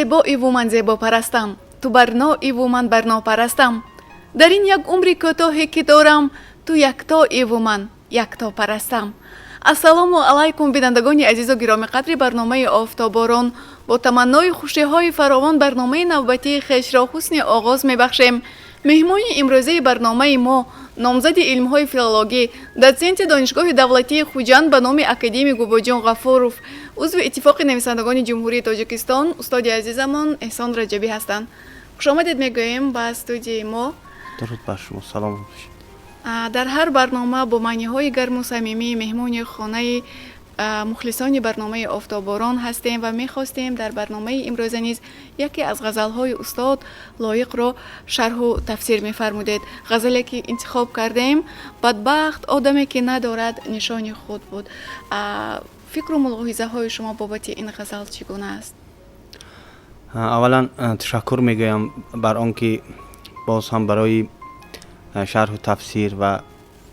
Зебоиву ман зебопарастам, ту барноиву ман барнопарастам. Дар ин як умри кӯтоҳе ки дорам, ту яктоиву ман яктопарастам. Ассалому алайкум, бинандагони азизу гиромиқадри барномаи «Офтоборон». Бо таманнои хушиҳои фаровон барномаи навбатии хешро ҳусни оғоз мебахшем. Меҳмони имрӯзаи барномаи мо номзади илмҳои филологӣ, дотсенти Донишгоҳи давлатии Хуҷанд ба номи академик Бобоҷон Ғафуров, узви Иттифоқи нависандагони Ҷумҳурии Тоҷикистон, устоди азизамон Эҳсон Раҷабӣ ҳастанд. Хушомадед мегӯем ба студияи мо. Дуруд бар шумо, салом бошед. Дар ҳар барнома бо маъниҳои гарму самимӣ меҳмони хонаи мухлисони барномаи «Офтоборон» ҳастем ва мехостем дар барномаи имрӯза низ яке аз ғазалҳои устод Лоиқро шарҳу тафсир мефармудед. Ғазале ки интихоб кардем, «Бадбахт одаме ки надорад нишони худ» буд. Фикру мулоҳизаҳои шумо бобати ин ғазал чӣ гуна аст? Аввалан, ташаккур мегӯям бар он ки боз ҳам барои шарҳу тафсир ва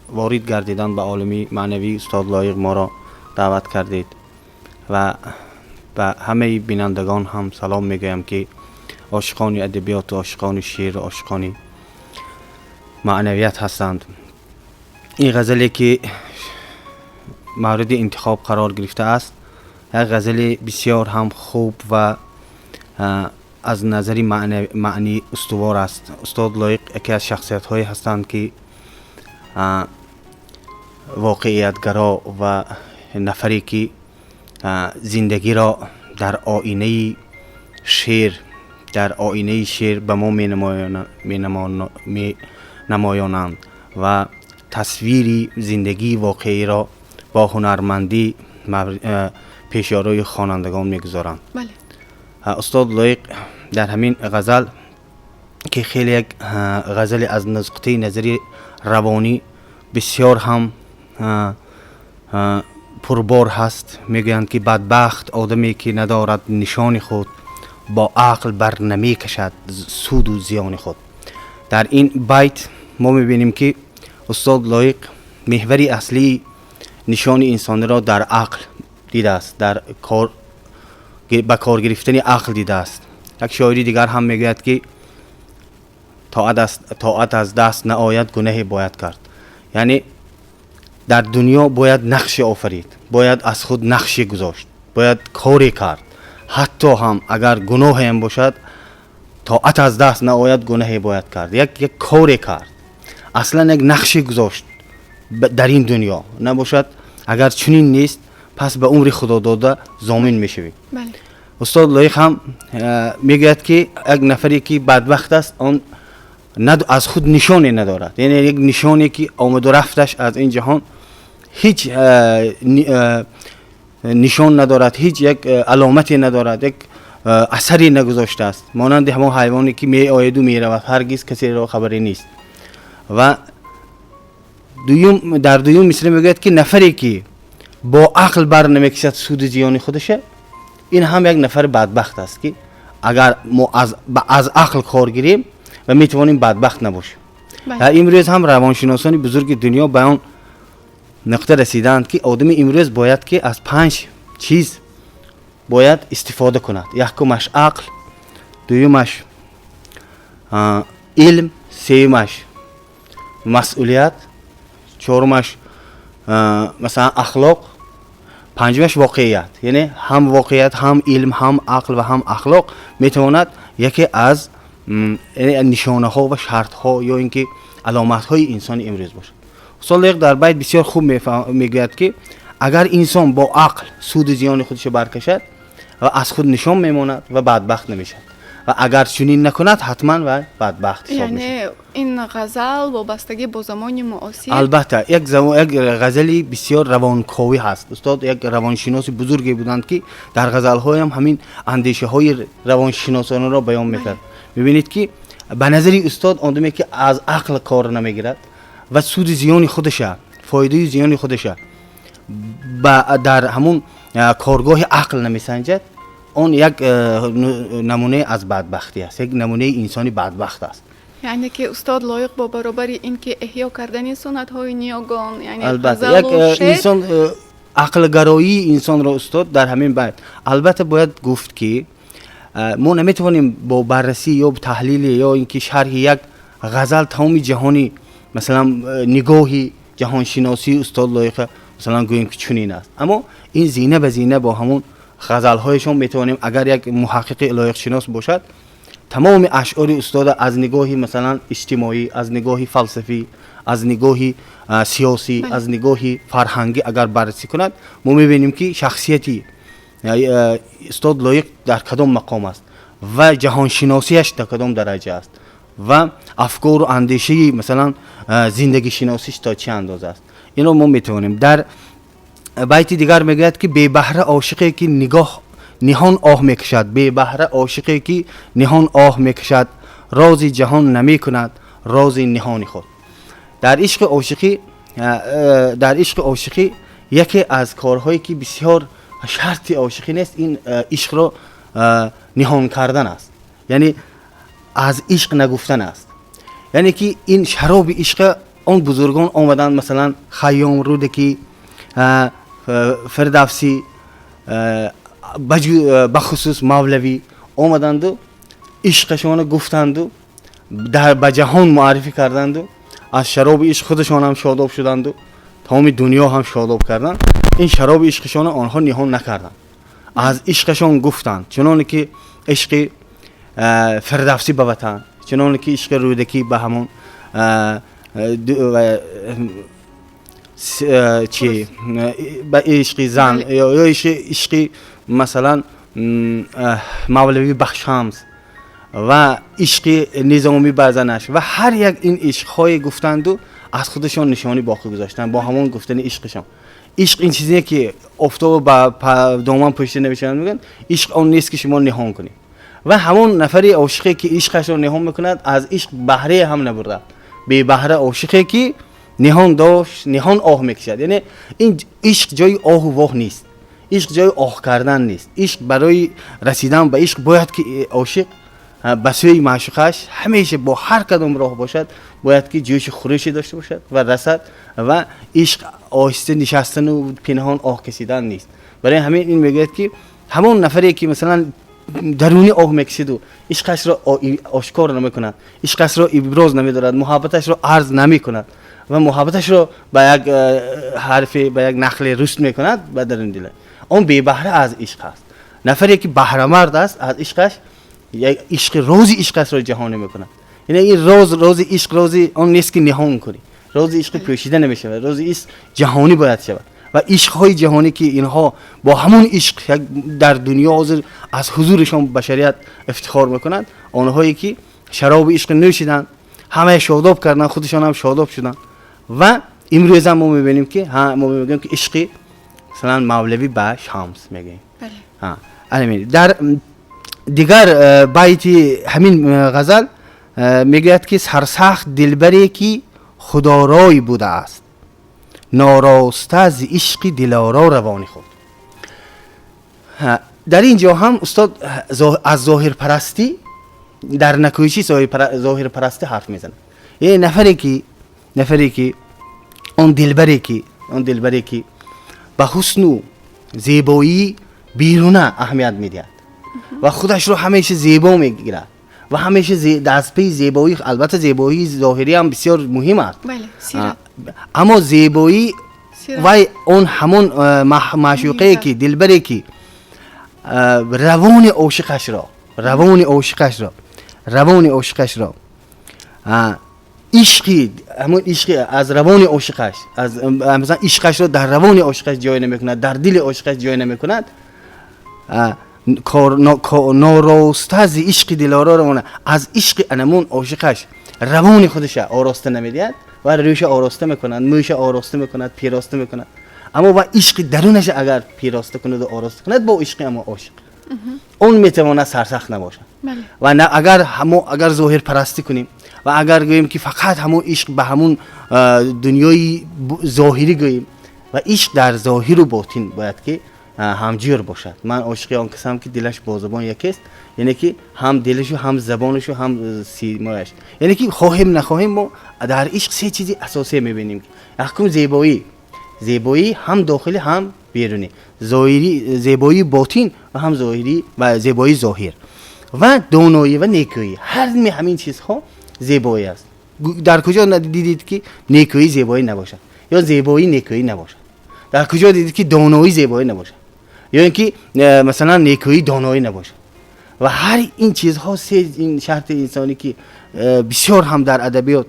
ворид гардидан ба олами маънавии устод Лоиқ моро даъват кардед ва ба ҳамаи бинандагон ҳам салом мегӯям, ки ошиқони адабиёту ошиқони шеъру ошиқони маънавият ҳастанд. Ин ғазале ки мавриди интихоб қарор гирифтааст, як ғазали бисёр ҳам хуб ва аз назари маънӣ устувор аст. Устод Лоиқ яке аз шахсиятҳое ҳастанд, ки воқеиятгаро ва нафаре ки зиндагиро дар оинаи шеър ба мо менамоёнанд ва тасвири зиндагии воқеиро бо ҳунармандӣ пешёрои хонандагон мегузоранд. Устод Лоиқ дар ҳамин ғазал, ки хеле як ғазале аз нуқтаи назари равонӣ бисёр ҳам пурбор ҳаст, мегӯянд, ки бадбахт одаме ки надорад нишони худ, бо ақл бар намекашад суду зиёни худ. Дар ин байт мо мебинем, ки устод Лоиқ меҳвари аслии нишони инсониро дар ақл дидааст, дар кор ба кор гирифтани ақл дидааст. Як шоири дигар ҳам мегӯяд, ки тоат аз даст наояд, гунаҳе бояд кард. Яъне дар дунё бояд нақше офарид, бояд аз худ нақше гузошт, бояд коре кард, ҳатто ҳам агар гуноҳеам бошад. Тоат аз даст наояд, гунаҳе бояд кард, як коре кард, аслан як нақше гузошт дар ин дунё набошад. Агар чунин нест, пас ба умри худодода зомин мешавӣ. Устод Лоиқ ҳам мегӯяд, ки як нафаре ки бадбахт аст, он аз худ нишоне надорад, яъне як нишоне ки омаду рафташ аз ин ҷаҳон ҳеҷ нишон надорад, ҳеҷ як аломате надорад, як асаре нагузоштааст, монанди ҳамон ҳайвоне ки меояду меравад, ҳаргиз касеро хабаре нест. Ва дуюм, дар дуюм мисра мегӯяд, ки нафаре ки бо ақл бар намекашад суду зиёни худаша, ин ҳам як нафари бадбахт аст, ки агар мо аз ақл кор гирем ва метавонем бадбахт набошем. Дар имрӯз ҳам равоншиносони бузурги дунё ба он нуқта расидаанд, ки одами имрӯз бояд ки аз панҷ чиз бояд истифода кунад: якумаш ақл, дуюмаш илм, сеюмаш масъулият, чорумаш, масалан, ахлоқ, панҷумаш воқеият. Яъне ҳам воқеият, ҳам илм, ҳам ақл ва ҳам ахлоқ метавонад яке аз нишонаҳо ва шартҳо ё ин ки аломатҳои инсони имрӯз бошад. Устод Лоиқ дар байт бисёр хуб мегӯяд, ки агар инсон бо ақл суду зиёни худашро баркашад ва аз худ нишон мемонад ва бадбахт намешавад, ва агар чунин накунад, ҳатман вай бадбахт ҳисоб мешавад. Яъне ин ғазал вобастагӣ бо замони муосир. Албатта, як ғазали бисёр равонковӣ ҳаст. Устод як равоншиноси бузурге буданд, ки дар ғазалҳоям ҳамин андешаҳои равоншиносонаро баён мекард. Мебинед, ки ба назари устод одаме ки аз ақл кор намегирад ва суди зиёни худаша, фоидаю зиёни худаша дар ҳамун коргоҳи ақл намесанҷад, он як намунае аз бадбахтӣ аст, як намунаи инсони бадбахт аст. Яъне ки устод Лоиқ бо баробари ин ки эҳё кардани суннатҳои ниёгон, яъне албатта ғазалу як шеър. Инсон, ақлгароии инсонро устод дар ҳамин байт, албатта, бояд гуфт, ки Мо наметавонем бо баррасӣ ё таҳлили ё ин ки шарҳи як ғазал тамоми ҷаҳони, масалан, нигоҳи ҷаҳоншиносии устод Лоиқа, масалан, гӯем ки чунин аст. Аммо ин зина ба зина бо ҳамон ғазалҳояшон метавонем, агар як муҳаққиқи лоиқшинос бошад, тамоми ашъори устода аз нигоҳи, масалан, иҷтимоӣ, аз нигоҳи фалсафӣ, аз нигоҳи сиёсӣ, аз нигоҳи фарҳангӣ агар баррасӣ кунад, мо мебинем ки шахсияти устод Лоиқ дар кадом мақом аст ва ҷаҳоншиносиаш дар кадом дараҷа аст ва афкору андешаи, масалан, зиндагишиносиш то чӣ андоза аст. Инро мо метавонем. Дар байти дигар мегӯяд ки бебаҳра ошиқе ки нигоҳ ниҳон оҳ мекашад, бебаҳра ошиқе ки ниҳон оҳ мекашад, рози ҷаҳон намекунад рози ниҳони худ. Дар ишқи ошиқӣ, дар ишқи ошиқӣ яке аз корҳое ки бисёр шарти ошиқӣ нест, ин ишқро ниҳон кардан аст, яъне аз ишқ нагуфтан аст. Яъне ки ин шароби ишқа он бузургон омаданд, масалан, Хайём, Рӯдакӣ, Фирдавсӣ, бахусус Мавлавӣ омаданду ишқашона гуфтанду ба ҷаҳон муаррифӣ карданду аз шароби ишқ худашонам шодоб шуданду тамоми дунё ҳам шодоб карданд. Ин шароби ишқашона онҳо ниҳон накарданд, аз ишқашон гуфтанд, чуноне ки ишқи Фирдавсӣ ба ватан, чуноне ки ишқи Рӯдакӣ ба ҳамон чи, ба ишқи зан ё ишқи, масалан, Мавлавӣ ба Шамс ва ишқи Низомӣ ба занаш ва ҳар як ин ишқҳое гуфтанду аз худашон нишонӣ боқӣ гузоштанд бо ҳамон гуфтани ишқашон. Ишқ ин чизе ки офтобо ба доман пӯшида намешавад, мегӯянд. Ишқ он нест ки шумо ниҳон кунед ва ҳамон нафари ошиқе ки ишқашро ниҳон мекунад, аз ишқ баҳрае ҳам набурда. Бебаҳра ошиқе ки ниҳон дошт, ниҳон оҳ мекашад. Яъне ин ишқ ҷои оҳу воҳ нест, ишқ ҷои оҳ кардан нест. Ишқ, барои расидан ба ишқ бояд ки ошиқ ба сӯи маъшуқаш ҳамеша бо ҳар кадом роҳ бошад, бояд ки ҷӯши хурӯше дошта бошад ва расад. Ва ишқ оҳиста нишастану пинҳон оҳ кашидан нест. Барои ҳамин ин мегӯяд ки ҳамон нафаре ки, масалан, дарунӣ оҳ мекашиду ишқашро ошкор намекунад, ишқашро иброз намедорад, муҳаббаташро арз намекунад ва муҳаббаташро ба як ҳарфе, ба як нақле рушд мекунад ба даруни дила, он бебаҳра аз ишқ аст. Нафаре ки баҳрамард аст аз ишқаш, ишқи рози ишқашро ҷаҳонӣ мекунад. Яъне ин роз, рози ишқ, рози он нест ки ниҳон кунӣ. Рози ишқи пӯшида намешавад, рози ишқ ҷаҳонӣ бояд шавад. Ва ишқҳои ҷаҳонӣ ки инҳо бо ҳамон ишқ дар дунё ҳозир аз ҳузурашон башарият ифтихор мекунанд, онҳое ки шароби ишқ нӯшиданд, ҳамаи шодоб карданд, худашон ҳам шодоб шуданд. Ва имрӯзам мо мебинем ки мо мегӯем ки ишқи, масалан, Мавлавӣ ба Шамс мегӯем. Дар дигар байти ҳамин ғазал мегӯяд ки сарсахт дилбаре ки худорой будааст, нороста зи ишқи дилоро равони худ. Дар ин ҷо ҳам устод аз зоҳирпарастӣ, дар накӯиши зоҳирпарастӣ ҳарф мезанад. Яъне нафаре ки он дилбаре ки ба ҳусну зебоии беруна аҳамият медиҳад ва худашро ҳамеша зебо мегирад ва ҳамеша дастпаи зебоӣ. Албатта, зебоии зоҳирӣ ҳам бисёр муҳим аст, аммо зебоӣ вай он ҳамон маъшуқае ки, дилбаре ки равони ошиқашро ишқи, ҳамон ишқи аз равони ошиқаш, аз, масалан, ишқашро дар равони ошиқаш ҷой намекунад, дар дили ошиқаш ҷой намекунад, нороста зи ишқи дилоро равона, аз ишқи анамун ошиқаш равони худаша ороста намедиҳад ва рӯша ороста мекунад, мӯша ороста мекунад, пироста мекунад, аммо ва ишқи дарунаша агар пироста кунаду ороста кунад бо ишқи амо ошиқ, он метавонад сарсахт набошад. Ва агар мо агар зоҳирпарастӣ кунем ва агар гӯем ки фақат ҳамон ишқ ба ҳамун дунёи зоҳирӣ гӯем, ва ишқ дар зоҳиру ботин бояд ки ҳамҷӯр бошад. Ман ошиқи он касам ки дилаш бо забон якест, яъне ки ҳам дилашу, ҳам забонашу, ҳам симояш. Яъне ки хоҳем нахоҳем, мо дар ишқ се чизи асосие мебинем. Якум зебоӣ, зебоӣ ҳам дохилӣ, ҳам берунӣ, зоҳирӣ, зебоии ботин ва ҳам зоҳирӣ ва зебоии зоҳир. Ва доноӣ ва некӯӣ, ҳар ҳамин чизҳо зебоӣ аст. Дар куҷо дидед, ки некӯӣ зебоӣ набошад ё зебоӣ некӯӣ набошад? Дар куҷо дидед, ки доноӣ зебоӣ набошад ё ин ки масалан, некӯӣ доноӣ набошад? Ва ҳар ин чизҳо, се ин шарти инсонӣ, ки бисёр ҳам дар адабиёт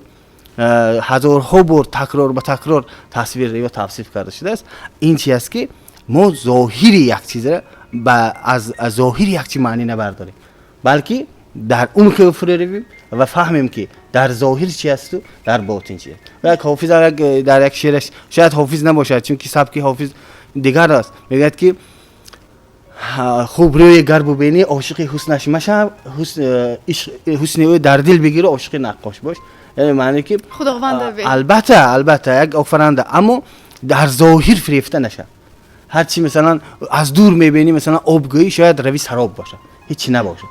ҳазорҳо бор такрор ба такрор тасвир ё тавсиф карда шудааст, ин чи аст, ки мо зоҳири як чизра аз зоҳири як чи маънӣ набардорем, балки дар умқи ӯ фурӯ равем ва фаҳмем, ки дар зоҳир чи асту дар ботин чи аст. Ва як Ҳофиз дар як шеъраш, шояд Ҳофиз набошад, чунки сабки Ҳофиз дигар аст, мегӯяд, ки хубрӯе гар бубинӣ, ошиқи ҳуснаш машав, ҳусни ӯ дар дил бигиру ошиқи наққош бош. Яъне маъне ки Худованда. Албатта, албатта, як офаранда, аммо дар зоҳир фирефта нашав. Ҳарчи масалан аз дур мебинӣ, масалан, об гӯӣ, шояд рави сароб бошад, ҳечи набошад.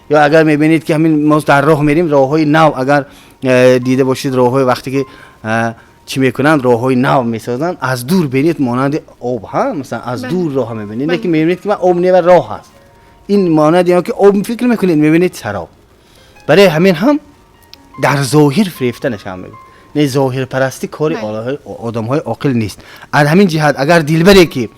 Ё агар мебинед, ки ҳамин мо дар роҳ мерим, роҳҳои нав агар дида бошед, роҳҳои вақте ки чӣ мекунанд, роҳҳои нав месозанд, аз дур бинед, монанди об ҳа, масалан, аз дур роҳ мебинед, лекин мебинед, ки об не ва роҳ аст. Ин монанди он ки об фикр мекунед, мебинед сароб. Барои ҳамин ҳам дар зоҳир фирефта нашавам, мегӯяд. Не, зоҳирпарастӣ кори одамҳои оқил нест. Аз ҳамин ҷиҳат, агар дилбаре ки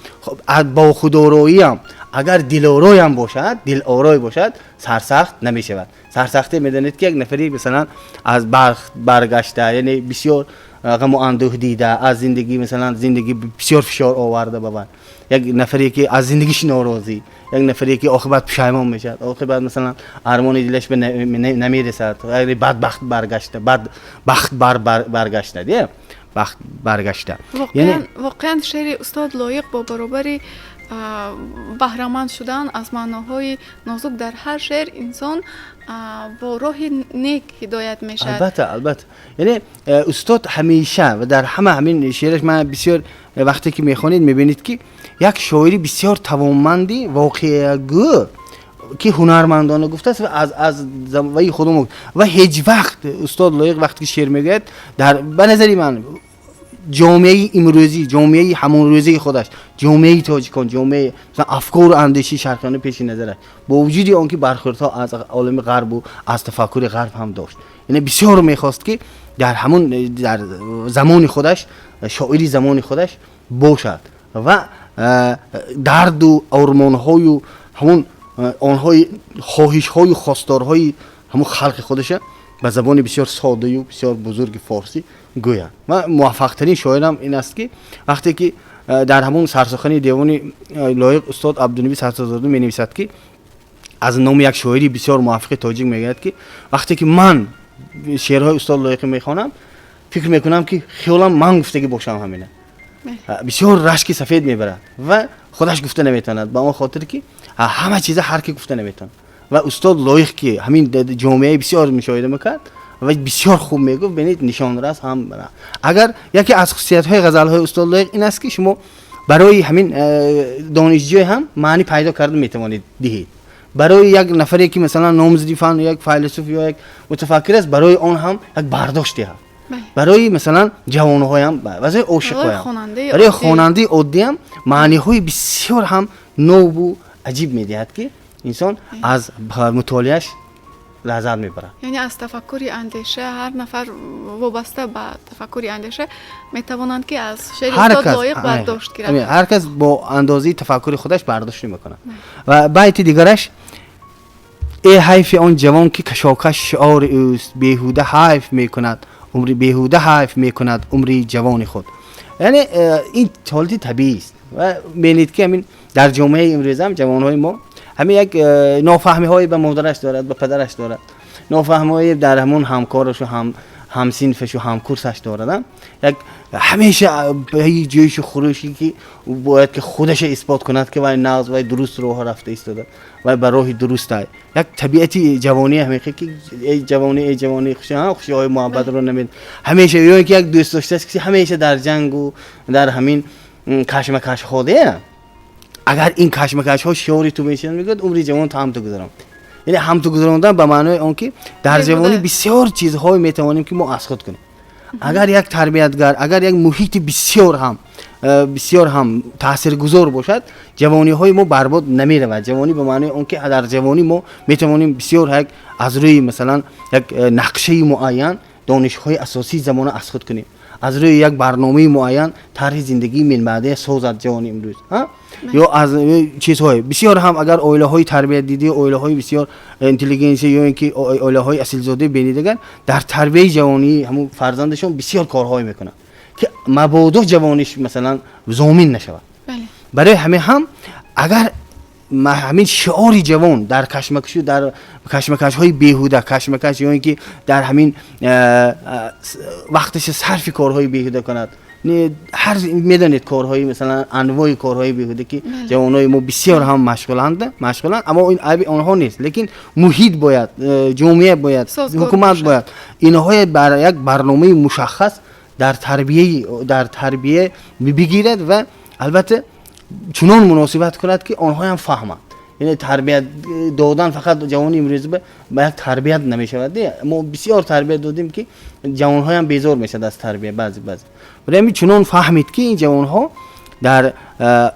бо худороиам, агар дилороям бошад, дилорой бошад, сарсахт намешавад. Сарсахтӣ, медонед, ки як нафаре, масалан, аз бахт баргашта, яъне бисёр ғаму андӯҳ дида аз зиндагӣ, масалан, зиндагӣ бисёр фишор оварда ба вай, як нафаре ки аз зиндагиш норозӣ, як нафаре ки оқибат пушаймон мешавад, оқибат, масалан, армони дилаш ба намерасад, бадбахт баргашта, бадбахт баргашта, бахт баргашта. Воқеан, шеъри устод Лоиқ бо баробари баҳраманд шудан аз маъноҳои нозук, дар ҳар шеър инсон бо роҳи нек ҳидоят мешавад. Албатта, албатта, яъне устод ҳамеша ва дар ҳама ҳамин шеъраш, ман бисёр вақте ки мехонед, мебинед, ки як шоири бисёр тавонманди воқеагӯ, ки ҳунармандона гуфтааст ва аз ваи худо. Ва ҳеҷ вақт устод Лоиқ вақте ки шеър мегӯяд, дар ба назари ман, ҷомеаи имрӯзӣ, ҷомеаи ҳамонрӯзаи худаш, ҷомеаи тоҷикон, ҷомеаи афкору андешии шарқиёна пеши назар аст, бо вуҷуди он ки бархӯрдҳо аз олами ғарбу аз тафаккури ғарб ҳам дошт. Яъне бисёр мехост, ки дар ҳамон дар замони худаш шоири замони худаш бошад ва дарду ормонҳою ҳамон онҳои хоҳишҳою хосторҳои ҳамон халқи худаша ба забони бисёр содаю бисёр бузурги форсӣ гӯяд. Ва муваффақтарин шоирам ин аст, ки вақте ки дар ҳамон сарсухани девони Лоиқ устод Абдунаби Сарсозода менависад, ки аз номи як шоири бисёр муваффақи тоҷик мегӯяд, ки вақте ки ман шеърҳои устод Лоиқӣ мехонам, фикр мекунам, ки хиёлам ман гуфтагӣ бошам. Ҳамина бисёр рашки сафед мебарад ва худаш гуфта наметавонад, ба он хотир ки ҳама чиза ҳар ки гуфта наметавонад. Ва устод Лоиқ, ки ҳамин ҷомеаи бисёр мушоҳида мекард ва бисёр хуб мегуфт, бинед, нишонрас ҳам. Агар яке аз хусусиятҳои ғазалҳои устод Лоиқ ин аст, ки шумо барои ҳамин донишҷӯй ҳам маънӣ пайдо карда метавонед диҳед, барои як нафаре ки, масалан, номзади фан, як файласуф ё як мутафаккир аст, барои он ҳам як бардоште ҳаст, барои, масалан, ҷавонҳоям, барои ошиқҳоям, барои хонандаи оддиам маъниҳои бисёр ҳам нову аҷиб медиҳад, ки инсон аз мутолиаш лаззат мебарад. Яъне аз тафаккури андеша, ҳар нафар вобаста ба тафаккури андеша метавонанд, ки аз шеъри устод Лоиқ бардошт гирад. Ҳар кас бо андозаи тафаккури худаш бардошт мекунад. Ва байти дигараш: э ҳайфи он ҷавон, ки кашокаш шиори ӯст, беҳуда ҳайф мекунад умри, беҳуда ҳайф мекунад умри ҷавони худ. Яъне ин ҳолати табиист ва бинед, ки ҳамин дар ҷомеаи имрӯзам ҷавонҳои мо ҳамин як нофаҳмиҳое ба модараш дорад, ба падараш дорад, нофаҳмиҳое дар ҳамон ҳамкорашу ҳамсинфашу ҳамкурсаш дорад, як ҳамеша ҷӯшу хурӯше, ки бояд ки худаша исбот кунад, ки вай нағз, вай дуруст роҳ рафта истода, вай ба роҳи дуруст. Як табиати ҷавонӣ ҳамеха, ки эй ҷавонӣ, эй ҷавонӣ, хушиҳои муҳаббатро намед ҳамеша, ё ки як дӯст доштааст, ки ҳамеша дар ҷангу дар ҳамин кашмакашҳо де. Агар ин кашмакашҳо шиори ту мешавад, мегӯяд, умри ҷавон ту ҳам ту гузарон. Яъне ҳам ту гузарондан ба маънои он ки дар ҷавонӣ бисёр чизҳое метавонем, ки мо аз худ кунем, агар як тарбиятгар, агар як муҳити бисёр ҳам бисёр ҳам таъсиргузор бошад, ҷавониҳои мо барбод намеравад. Ҷавонӣ ба маънои он ки дар ҷавонӣ мо метавонем бисёр як аз рӯи, масалан, як нақшаи муайян донишҳои асосии замона аз худ кунем, аз рӯи як барномаи муайян тарҳи зиндагии минбаъдия созад ҷавони имрӯз, ё аз чизҳое бисёр ҳам, агар оилаҳои тарбиятдидӣ, оилаҳои бисёр интеллигенсия ё ин ки оилаҳои асилзодаи бинидагар дар тарбияи ҷавонии ҳамун фарзандашон бисёр корҳое мекунанд, ки мабодо ҷавониш, масалан, зомин нашавад. Барои ҳамин ҳам агар ҳамин шиори ҷавон дар кашмакашу дар кашмакашҳои беҳуда, кашмакаш ё ин ки дар ҳамин вақташ сарфи корҳои беҳуда кунад, ҳар медонед, корҳои, масалан, анвои корҳои беҳуда, ки ҷавонои мо бисёр ҳам машғуланд, аммо ин айби онҳо нест, лекин муҳит бояд, ҷомеа бояд, ҳукумат бояд инҳое бар як барномаи мушаххас дар тарбия бигирад ва албатта чунон муносибат кунад, ки онҳоям фаҳманд. Яъне тарбият додан фақат ҷавони имрӯз ба як тарбият намешавад. Мо бисёр тарбият додем, ки ҷавонҳоям безор мешавад аз тарбия баъзе баъзе. Барои ҳамин чунон фаҳмид, ки ин ҷавонҳо дар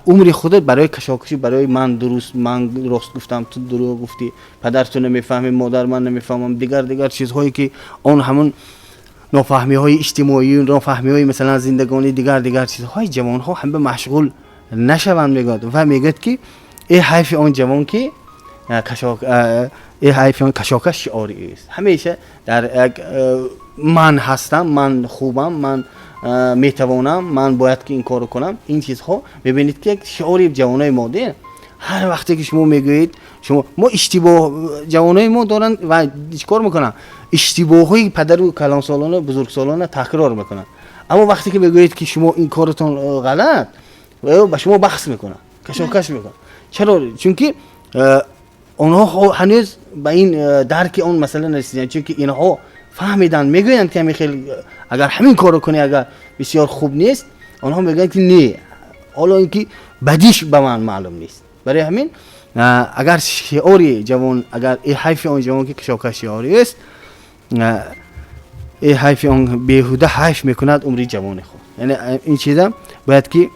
умри худ барои кашокашӣ, барои ман дуруст, ман рост гуфтам, ту дурӯғ гуфтӣ, падар ту намефаҳмӣ, модар ман намефаҳмам, дигар дигар чизҳое, ки он ҳамун нофаҳмиҳои иҷтимоӣ, нофаҳмиҳои, масалан, зиндагонӣ, дигар дигар чизҳои ҷавонҳо ҳама машғул нашаванд, мегӯяд. Ва мегӯяд, ки э ҳайфи он ҷавон, ки э ҳайфи он кашокаш шиори ӯст, ҳамеша дар як ман ҳастам, ман хубам, ман метавонам, ман бояд ки ин корро кунам. Ин чизҳо, мебинед, ки як шиори ҷавонои мо де. Ҳар вақте ки шумо мегӯед, шумо мо иштибоҳ ҷавонои мо доранд ва чӣ кор мекунанд? Иштибоҳҳои падару калонсолона, бузургсолона такрор мекунанд. Аммо вақте ки мегӯед, ки шумо ин коротон ғалат, ба шумо баҳс мекунанд, кашокаш мекунанд. Чаро? Чунки онҳо ҳанӯз ба ин дарки он масъала нарасиданд. Чунки инҳо фаҳмиданд, мегӯянд, ки ҳамин хел агар ҳамин корро кунӣ, агар бисёр хуб нест, онҳо мегӯянд, ки не, ҳоло ин ки бадиш ба ман маълум нест. Барои ҳамин агар шиори ҷавон, агар э ҳайфи он ҷавон, ки кашокаш шиори аст, э ҳайфи он беҳуда ҳайф мекунад умри ҷавони худ. Яъне ин чиза бояд ки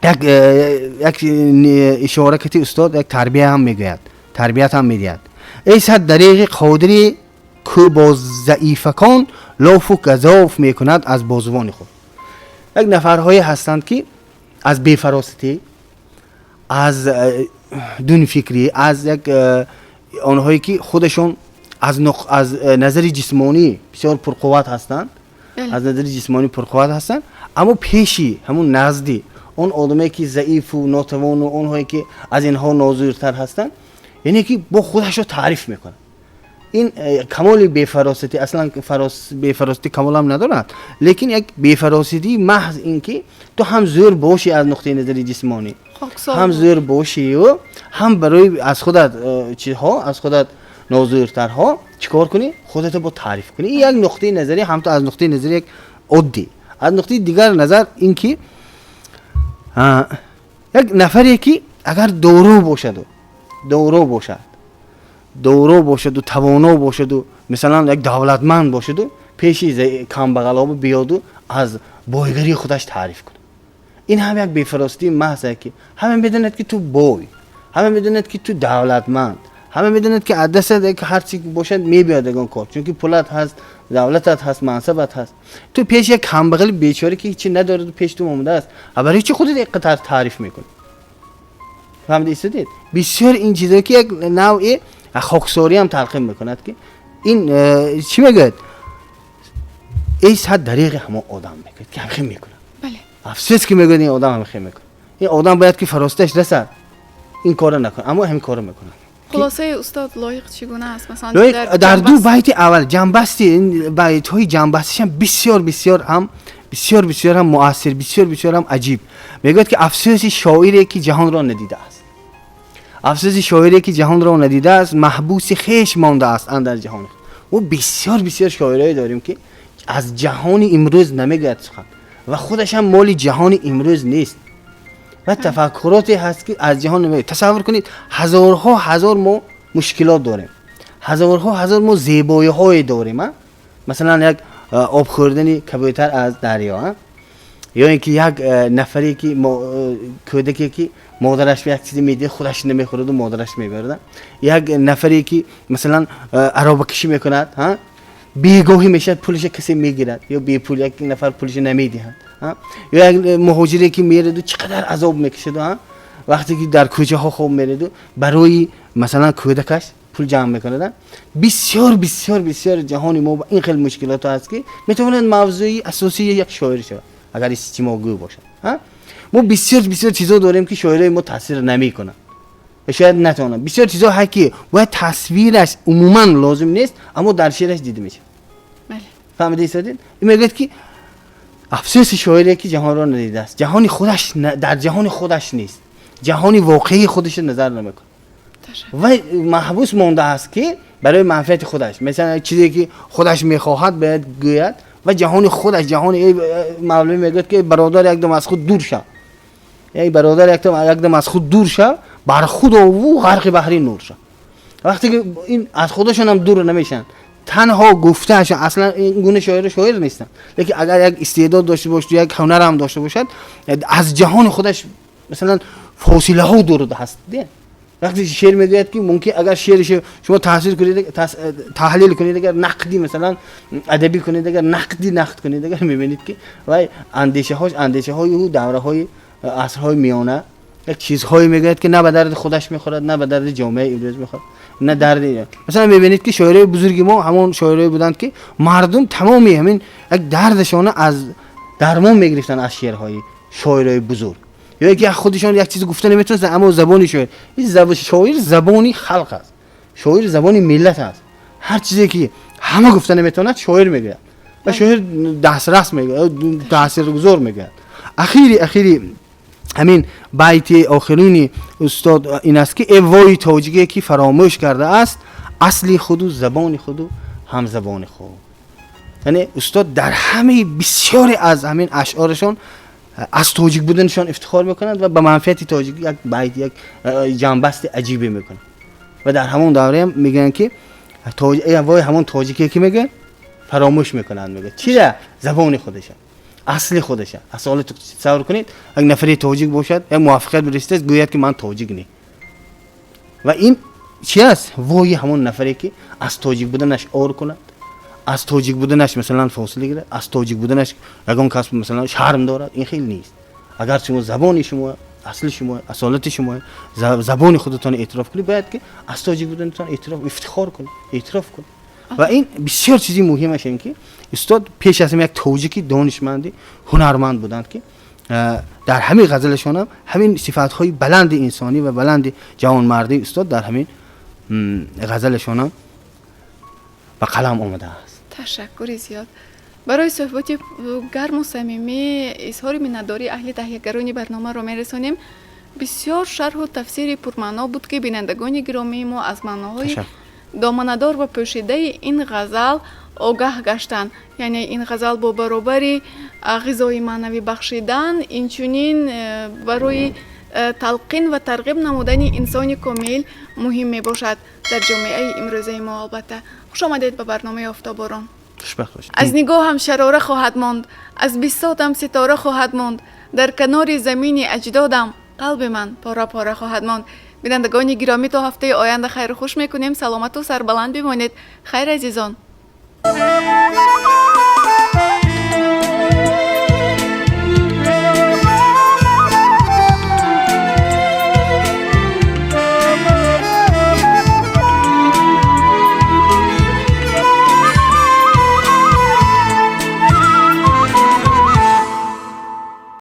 як ишора кати устод як тарбия ҳам мегӯяд, тарбият ҳам медиҳад. Эй сад дареғи қодири, ку бо заифакон лофу газоф мекунад аз бозувони худ. Як нафарҳое ҳастанд, ки аз бефаросатӣ, аз дунфикрӣ, аз як онҳое ки худашон аз назари ҷисмонӣ бисёр пурқувват ҳастанд, аз назари ҷисмонӣ пурқувват ҳастанд, аммо пеши ҳамун назди он одаме, ки заифу нотавону онҳое ки аз инҳо нозуртар ҳастанд, яъне ки бо худашро таъриф мекунад. Ин камоли бефаросатӣ, аслан бефаросатӣ камолам надорад, лекин як бефаросатии маҳз ин ки ту ҳам зӯр бошӣ аз нуқтаи назари ҷисмонӣ, ҳам зӯр бошию ҳам барои аз худат чизҳо, аз худат нозӯртарҳо чӣ кор кунӣ? Худато бо таъриф кунӣ. Ин як нуқтаи назари ҳам ту аз нуқтаи назари як оддӣ. Аз нуқтаи дигар назар ин ки як нафаре, ки агар доро бошаду тавоно бошаду, масалан, як давлатманд бошаду, пеши камбағалобу биёду аз бойгарии худаш таъриф кунад, ин ҳам як бефаросатии маҳз е, ки ҳама медонад, ки ту бой, ҳама медонад, ки ту давлатманд, ҳама медонад, ки аз дастат ҳар чи бошад мебиёд ягон кор, чунки пулат ҳаст, давлатат ҳаст, мансабат ҳаст. Ту пеши як камбағали бечора, ки ҳечи надорад, пеши ту омадааст, барои чӣ худат инқадар таъриф мекунӣ? Фаҳмида истодед? Бисёр ин чизое, ки як навъи хоксориам талқин мекунад, ки ин чӣ мегӯяд? Эй сад дареғи ҳамон одам, мегӯяд, ки ҳамхел мекунад. Афсӯс, ки мегӯяд, ин одам ҳамхел мекунад. Ин одам бояд ки фаросаташ расад, ин корро накунад, аммо ҳамин корро мекунад. Хулосаи устод Лоиқ чӣ гуна аст, масалан? Дар ду байти аввал ҷамъбасти ин байтҳои ҷамъбастишам бисёр бисёр ҳам, бисёр бисёр ҳам муассир, бисёр бисёр ҳам аҷиб. Мегӯяд, ки афсӯси шоире, ки ҷаҳонро надидааст, афсӯси шоире, ки ҷаҳонро надидааст, маҳбуси хеш мондааст андар ҷаҳон. Мо бисёр бисёр шоирое дорем, ки аз ҷаҳони имрӯз намегӯяд сухан ва худашам моли ҷаҳони имрӯз нест ва тафаккуроте ҳаст, ки аз ҷаҳон намегӯяд. Тасаввур кунед, ҳазорҳо ҳазор мо мушкилот дорем, ҳазорҳо ҳазор мо зебоиҳое дорем. Масалан, як об хӯрдани кабӯтар аз дарё. Ё ин ки як нафаре ки кӯдаке ки модараш як чизе медиҳад, худаш намехӯраду модараш мебарад. Як нафаре ки масалан аробакашӣ мекунад, бегоҳӣ мешавад, пулаша касе мегирад ё бепул як нафар пулаша намедиҳад. Ё як муҳоҷире ки мераду чӣ қадар азоб мекашаду, вақте ки дар кӯчаҳо хоб мераду барои масалан кӯдакаш пул ҷамъ мекунад. Бисёр, бисёр, бисёр ҷаҳони мо ин хел мушкилото ҳаст, ки метавонад мавзӯи асосии як шоир шавад, агар истимогӯ бошад. Мо бисёр, бисёр чизо дорем, ки шоирои мо таъсир намекунанд ва шояд натавонанд. Бисёр чизо ҳаст, ки бояд тасвираш умуман лозим нест, аммо дар шеъраш дида мешавад. Фаҳмида истодед? Ин мегӯяд, ки афсӯси шоире, ки ҷаҳонро надидааст, ҷаҳони худаш дар ҷаҳони худаш нест, ҷаҳони воқеии худашро назар намекунад вай маҳбус мондааст, ки барои манфиати худаш, масалан, чизе ки худаш мехоҳад, бояд гӯяд ва ҷаҳони худаш, ҷаҳони мавлавӣ мегӯяд, ки бародар, якдам аз худ дур шав, эй бародар, якдам аз худ дур шав, бар худ ову ғарқи баҳри нур шав. Вақте ки ин аз худашон дур намешаванд, танҳо гуфтаашон, аслан ин гуна шоиро шоир нестанд, лекин агар як истеъдод дошта бошад, як ҳунарам дошта бошад, аз ҷаҳони худаш масалан фосилаҳо дур ҳаст. Вақте шеър мегӯяд, ки мумкин агар шеъриш шумо таъсир кунед, таҳлил кунед, агар нақди масалан адабӣ кунед, агар нақди нақд кунед, агар мебинед, ки вай андешаҳош андешаҳои ӯ давраҳои асрҳои миёна, як чизҳое мегӯяд, ки на ба дарди худаш мехӯрад, на ба дарди ҷомеаи имрӯз мехӯрад, на дарди. Масалан, мебинед, ки шоирои бузурги мо ҳамон шоирое буданд, ки мардум тамоми ҳамин як дардашона аз дармон мегирифтанд аз шеърҳои шоирои бузург, ё ки худашон як чиз гуфта наметавонистанд, аммо забони шоир, шоир забони халқ аст, шоир забони миллат аст. Ҳар чизе ки ҳама гуфта наметавонад, шоир мегӯяд ва шоир дастрас мегӯяд, таъсиргузор мегӯяд. Ахири ҳамин байти охирини устод ин аст, ки э вой тоҷике, ки фаромӯш кардааст асли худу забони худу ҳамзабони худ. Яъне устод дар ҳамаи бисёре аз ҳамин ашъорашон аз тоҷик буданашон ифтихор мекунанд ва ба манфиати тоҷик як байт, як ҷамъбасти аҷибе мекунанд ва дар ҳамон давраам мегӯянд, ки вой ҳамон тоҷике, ки мегӯянд, фаромӯш мекунанд, мегӯяд, чира? Забони худаша, асли худаша, асолат. Тасаввур кунед, як нафари тоҷик бошад, як муваффақият бирасидааст, гӯяд, ки ман тоҷик не. Ва ин чи аст? Вои ҳамон нафаре, ки аз тоҷик буданаш ор кунад, аз тоҷик буданаш масалан фосила гирад, аз тоҷик буданаш ягон кас масалан шарм дорад. Ин хел нест. Агар шумо забони шумо асли шумо, асолати шумо, забони худатон эътироф кунед, бояд ки аз тоҷик буданатон эътироф, ифтихор кунед, эътироф кунед. Ва ин бисёр чизи муҳимаш ин ки устод пеш аз ҳама як тоҷики донишманди ҳунарманд буданд, ки дар ҳамин ғазалашонам ҳамин сифатҳои баланди инсонӣ ва баланди ҷавонмардии устод дар ҳамин ғазалашонам ба қалам омадааст. Ташаккури зиёд барои суҳбати гарму самимӣ. Изҳори миннатдории аҳли таҳиягарони барномаро мерасонем. Бисёр шарҳу тафсири пурмаъно буд, ки бинандагони гиромии мо аз маъноҳои доманадор ва пӯшидаи ин ғазал огаҳ гаштанд. Яъне ин ғазал бо баробари ғизои маънавӣ бахшидан, инчунин барои талқин ва тарғиб намудани инсони комил муҳим мебошад дар ҷомеаи имрӯзаи мо. Албатта, хушомадед ба барномаи «Офтоборон». Аз нигоҳам шарора хоҳад монд, аз бисотам ситора хоҳад монд, дар канори замини аҷдодам қалби ман пора пора хоҳад монд. Бинандагони гиромӣ, то ҳафтаи оянда хайру хуш мекунем. Саломату сарбаланд бимонед. Хайр, азизон.